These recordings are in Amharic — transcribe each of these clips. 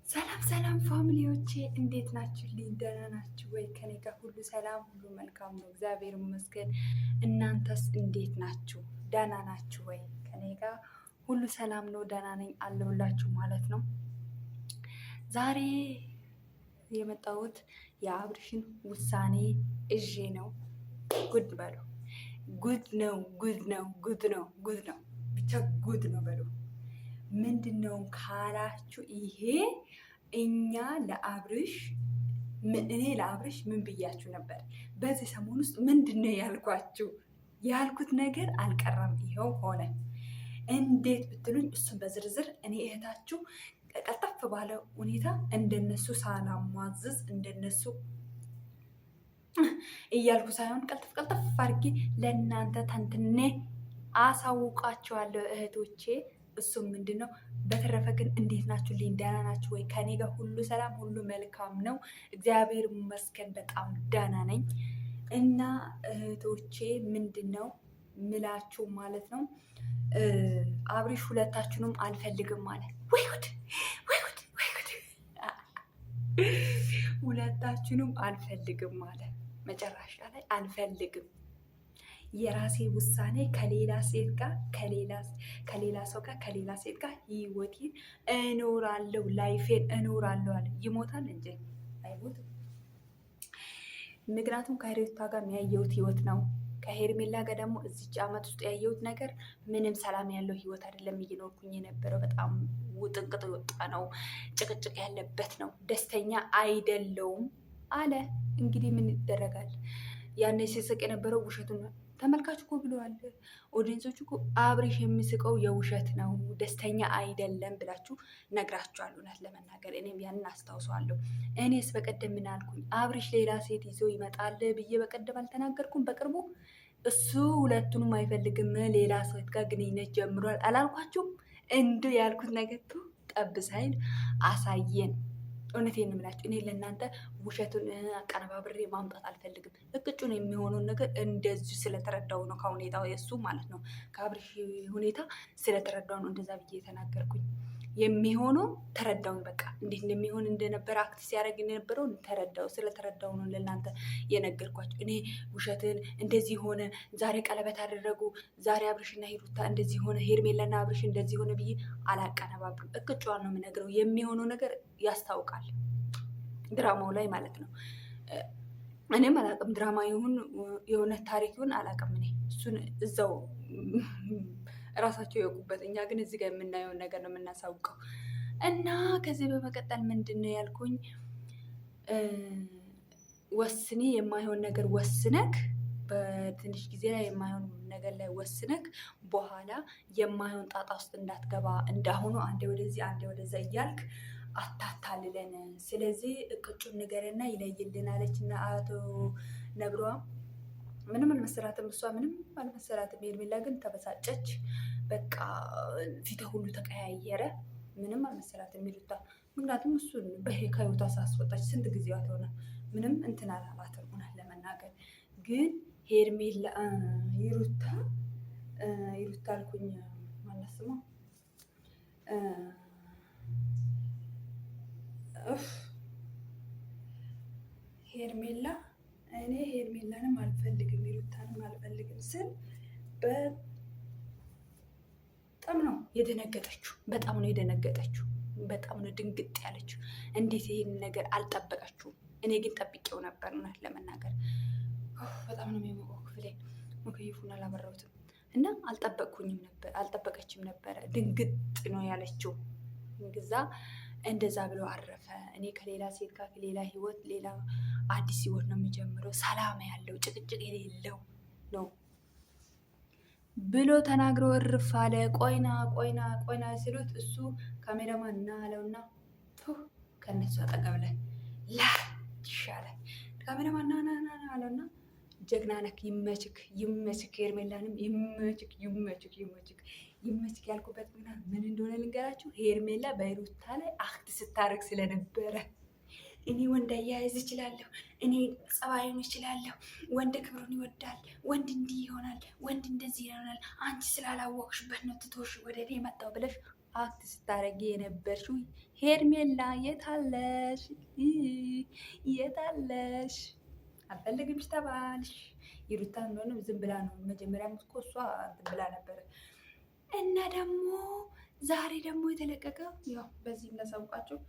ሰላም ሰላም family ዎቼ እንዴት ናችሁ? ልኝ ደህና ናችሁ ወይ? ከኔ ጋር ሁሉ ሰላም፣ ሁሉ መልካም ነው፣ እግዚአብሔር ይመስገን። እናንተስ እንዴት ናችሁ? ደህና ናችሁ ወይ? ከኔ ጋር ሁሉ ሰላም ነው፣ ደህና ነኝ አለሁላችሁ ማለት ነው። ዛሬ የመጣሁት የአብርሽን ውሳኔ እዤ ነው። ጉድ በሉ፣ ጉድ ነው፣ ጉድ ነው፣ ጉድ ነው፣ ጉድ ነው፣ ብቻ ጉድ ነው በሉ። ምንድን ነው ካላችሁ ይሄ እኛ ለአብርሽ እኔ ለአብርሽ ምን ብያችሁ ነበር? በዚህ ሰሞን ውስጥ ምንድን ነው ያልኳችሁ? ያልኩት ነገር አልቀረም፣ ይኸው ሆነ። እንዴት ብትሉኝ እሱን በዝርዝር እኔ እህታችሁ ቀልጠፍ ባለ ሁኔታ እንደነሱ ሳላሟዝዝ እንደነሱ እያልኩ ሳይሆን ቀልጠፍ ቀልጠፍ አድርጌ ለእናንተ ተንትኔ አሳውቃችኋለሁ እህቶቼ። እሱም ምንድን ነው። በተረፈ ግን እንዴት ናችሁ? ልኝ ደህና ናችሁ ወይ? ከኔ ጋር ሁሉ ሰላም፣ ሁሉ መልካም ነው፣ እግዚአብሔር ይመስገን፣ በጣም ደህና ነኝ። እና እህቶቼ ምንድን ነው ምላችሁ ማለት ነው፣ አብሪሽ ሁለታችሁንም አልፈልግም ማለት ወይ ጉድ፣ ወይ ጉድ፣ ወይ ጉድ! ሁለታችሁንም አልፈልግም ማለት መጨረሻ ላይ አልፈልግም የራሴ ውሳኔ ከሌላ ሴት ጋር ከሌላ ሰው ጋር ከሌላ ሴት ጋር ህይወቴን እኖራለሁ፣ life ኤን እኖራለሁ አለ። ይሞታል እንጂ አይሞትም። ምክንያቱም ከሩታ ጋር የሚያየሁት ህይወት ነው። ከሄርሜላ ጋር ደግሞ እዚች ዓመት ውስጥ ያየሁት ነገር ምንም ሰላም ያለው ህይወት አይደለም እየኖርኩኝ የነበረው። በጣም ውጥንቅጥ የወጣ ነው፣ ጭቅጭቅ ያለበት ነው። ደስተኛ አይደለውም አለ። እንግዲህ ምን ይደረጋል? ያኔ ሲስቅ የነበረው ውሸቱን ነው። ተመልካች እኮ ብለዋል። audience ኦች እኮ አብሬሽ የሚስቀው የውሸት ነው፣ ደስተኛ አይደለም ብላችሁ ነግራችኋል። እውነት ለመናገር እኔም ያንን አስታውሰዋለሁ። እኔስ በቀደም ምን አልኩኝ? አብሬሽ ሌላ ሴት ይዞ ይመጣል ብዬ በቀደም አልተናገርኩም? በቅርቡ እሱ ሁለቱንም አይፈልግም፣ ሌላ ሴት ጋር ግንኙነት ጀምሯል አላልኳችሁም? እንዱ ያልኩት ነገር ጠብ ሳይል አሳየን። እውነቴን ነው የምላችሁ። እኔ ለእናንተ ውሸቱን አቀነባብሬ ማምጣት አልፈልግም። እቅጩን የሚሆነውን ነገር እንደዚሁ ስለተረዳው ነው ከሁኔታው የእሱ ማለት ነው ከአብርሽ ሁኔታ ስለተረዳው ነው እንደዛ ብዬ የተናገርኩኝ። የሚሆነው ተረዳውን በቃ እንዴት እንደሚሆን እንደነበረ act ሲያደርግ እንደነበረው ተረዳው። ስለተረዳው ነው ለእናንተ የነገርኳቸው። እኔ ውሸትን እንደዚህ ሆነ፣ ዛሬ ቀለበት አደረጉ፣ ዛሬ አብርሽና ሂሩታ እንደዚህ ሆነ፣ ሄርሜላና አብርሽ እንደዚህ ሆነ ብዬ አላቀነባብርም። እቅጯን ነው የምነግረው። የሚሆነው ነገር ያስታውቃል፣ ድራማው ላይ ማለት ነው። እኔም አላቅም፣ ድራማ ይሁን የእውነት ታሪክ ይሁን አላቅም። እኔ እሱን እዛው እራሳቸው የወቁበት። እኛ ግን እዚህ ጋር የምናየውን ነገር ነው የምናሳውቀው። እና ከዚህ በመቀጠል ምንድን ነው ያልኩኝ፣ ወስኔ የማይሆን ነገር ወስነክ በትንሽ ጊዜ ላይ የማይሆን ነገር ላይ ወስነክ በኋላ የማይሆን ጣጣ ውስጥ እንዳትገባ እንዳሁኑ አንዴ ወደዚህ አንዴ ወደዛ እያልክ አታታልለን። ስለዚህ እቅጩን ንገረና ይለይልን አለች እና አቶ ነብሯ ምንም አልመሰላትም። እሷ ምንም አልመሰላትም። ሄርሜላ ግን ተበሳጨች። በቃ ፊቷ ሁሉ ተቀያየረ። ምንም አልመሰላትም የሚሉታ ምክንያቱም እሱን ከህይወቷ ሳስወጣች ስንት ጊዜዋ ሆነ። ምንም እንትን አላላትም። እውነት ለመናገር ግን ሄርሜላ ይሩታ ይሩታ አልኩኝ ማለት ስሟ ሄርሜላ እኔ ሄርሜላንም አልፈልግም ይሩታንም አልፈልግም ስል በጣም ነው የደነገጠችው። በጣም ነው የደነገጠችው። በጣም ነው ድንግጥ ያለችው። እንዴት ይህን ነገር አልጠበቀችውም? እኔ ግን ጠብቄው ነበር። እውነት ለመናገር በጣም ነው የሚሞቀው ክፍሌ፣ ሙከይፉን አላበራሁትም እና አልጠበቅኩኝም ነበር፣ አልጠበቀችም ነበረ። ድንግጥ ነው ያለችው። ግዛ እንደዛ ብሎ አረፈ። እኔ ከሌላ ሴት ጋር ከሌላ ህይወት፣ ሌላ አዲስ ህይወት ነው የሚጀምረው፣ ሰላም ያለው ጭቅጭቅ የሌለው ነው ብሎ ተናግሮ እርፍ አለ። ቆይና ቆይና ቆይና ሲሉት እሱ ካሜራማን ና አለውና ከነሱ አጠገብ ላይ ላ ይሻላል። ካሜራማን ና ና ና አለውና ጀግና ነክ፣ ይመችክ፣ ይመችክ፣ ሄርሜላንም ይመችክ፣ ይመችክ፣ ይመችክ፣ ይመችክ ያልኩበት ምክንያት ምን እንደሆነ ልንገራችሁ። ሄርሜላ በሩታ ላይ act ስታደርግ ስለነበረ እኔ ወንድ አያያዝ እችላለሁ፣ እኔ ጸባዩን እችላለሁ፣ ወንድ ክብሩን ይወዳል፣ ወንድ እንዲህ ይሆናል፣ ወንድ እንደዚህ ይሆናል፣ አንቺ ስላላወቅሽበት ነው ትቶሽ ወደ እኔ መጣው ብለሽ act ስታረጊ የነበርሽው ሄርሜላ የታለሽ? የታለሽ? አልፈልግምሽ ተባልሽ። የሩታ እንደሆነ ዝም ብላ ነው መጀመሪያም እኮ እሷ ብላ ነበረ። እና ደግሞ ዛሬ ደግሞ የተለቀቀው ያው በዚህ እንዳሳውቃቸው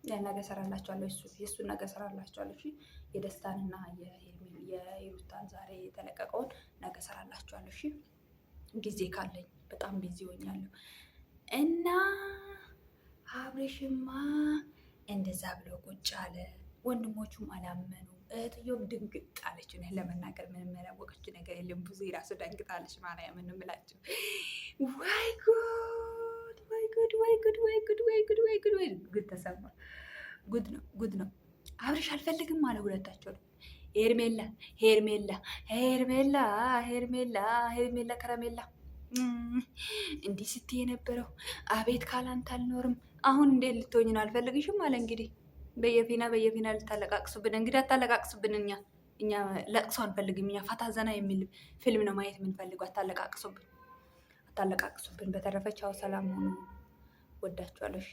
ያን ነገር እሰራላችኋለሁ። እሱ የእሱን ነገር እሰራላችኋለሁ። እሺ የደስታንና የሩታን ዛሬ የተለቀቀውን ነገ እሰራላችኋለሁ። እሺ ጊዜ ካለኝ በጣም busy ሆኛለሁ። እና አብሬሽማ እንደዛ ብሎ ቁጭ አለ። ወንድሞቹም አላመኑ። እህትዮም ድንግጥ አለች። ለመናገር ምንም ያላወቀችው ነገር የለም። ብዙ የራሱ ደንግጣለች። ማርያምን እምላችሁ ወይ ጉድ፣ ወይ ጉድ፣ ወይ ጉድ፣ ወይ ጉድ፣ ወይ ጉድ፣ ወይ ጉድ፣ ወይ ጉድ ተሰማ። ጉድ ነው፣ ጉድ ነው። አብሬሽ አልፈልግም አለ ሁለታቸው ነው። ሄርሜላ ሄርሜላ ሄርሜላ ሄርሜላ ሄርሜላ ከረሜላ እንዲህ ስትይ የነበረው አቤት ካላንተ አልኖርም። አሁን እንዴት ልትሆኝ ነው? አልፈልግሽም አለ። እንግዲህ በየፊና በየፊና ልታለቃቅሱብን እንግዲህ አታለቃቅሱብን። እኛ ለቅሶ አንፈልግም። እኛ ፈታ ዘና የሚል ፊልም ነው ማየት የምንፈልገው። አታለቃቅሱብን፣ አታለቃቅሱብን። በተረፈ ቻው፣ ሰላም ሆኑ። ወዳችኋለሁ። እሺ።